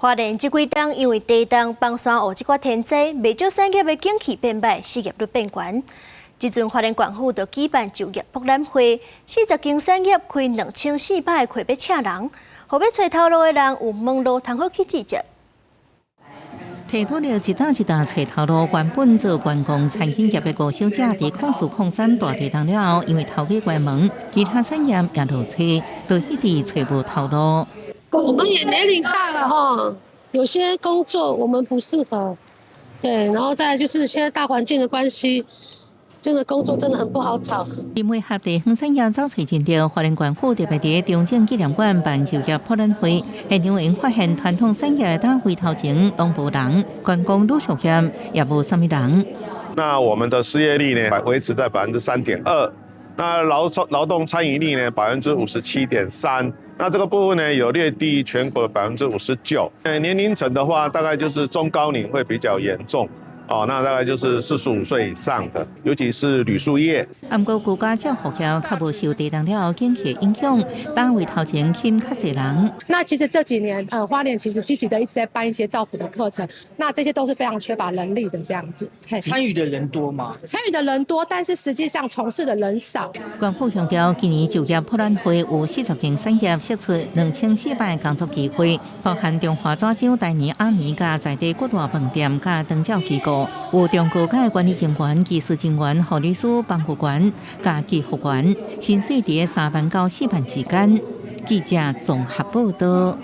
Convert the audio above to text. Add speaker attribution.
Speaker 1: 花蓮這幾冬因為地動、崩山雨這寡天災，袂少產業的景氣變䆀，失業率變懸。這陣花蓮縣府就舉辦就業博覽會，40間產業開2400個缺欲請人，予欲揣頭路的人有門路通好去志接。
Speaker 2: 提努力一擔一擔揣頭路，原本做觀光餐飲業的吳小姐，佇04/03大地動了後，因為頭家關門，其他產業也落車，就一直揣無頭路。
Speaker 3: 我們也年齡大了哈，有些工作我們不適合，對，然後再來就是現在大環境的關係，真的工作真的很不好找。
Speaker 2: 因為合地方產業走揣真著，花蓮縣府特別佇中正紀念館辦就業博覽會，現場𪜶發現傳統產業單位頭前攏無人，觀光旅宿業也無啥物人。
Speaker 4: 那我們的失業率呢，維持在3.2%，那勞動參與率呢，57.3%。那這個部分呢，有略低於全國的59%。年齡層的話，大概就是中高齡會比較嚴重。哦，那大概就是45歲以上的，尤其是旅宿業。
Speaker 2: 毋過居家照護業較無受地動了後景氣影響，單位頭前請較濟人。
Speaker 5: 那其實這幾年，花蓮其實積極的一直在辦一些照服的課程，那這些都是非常缺乏人力的這樣子。
Speaker 6: 參與的人多嗎？
Speaker 5: 參與的人多，但是實際上從事的人少。
Speaker 2: 縣府強調，今年就業博覽會有40間產業釋出2400個工作機會，包含中華紙酒、台泥、阿米佮在地各大飯店佮長照機構，有中高階管理人員、技術人員、護理師、幫護員、佮技服員，薪水佇3萬到4萬之間。記者綜合報道。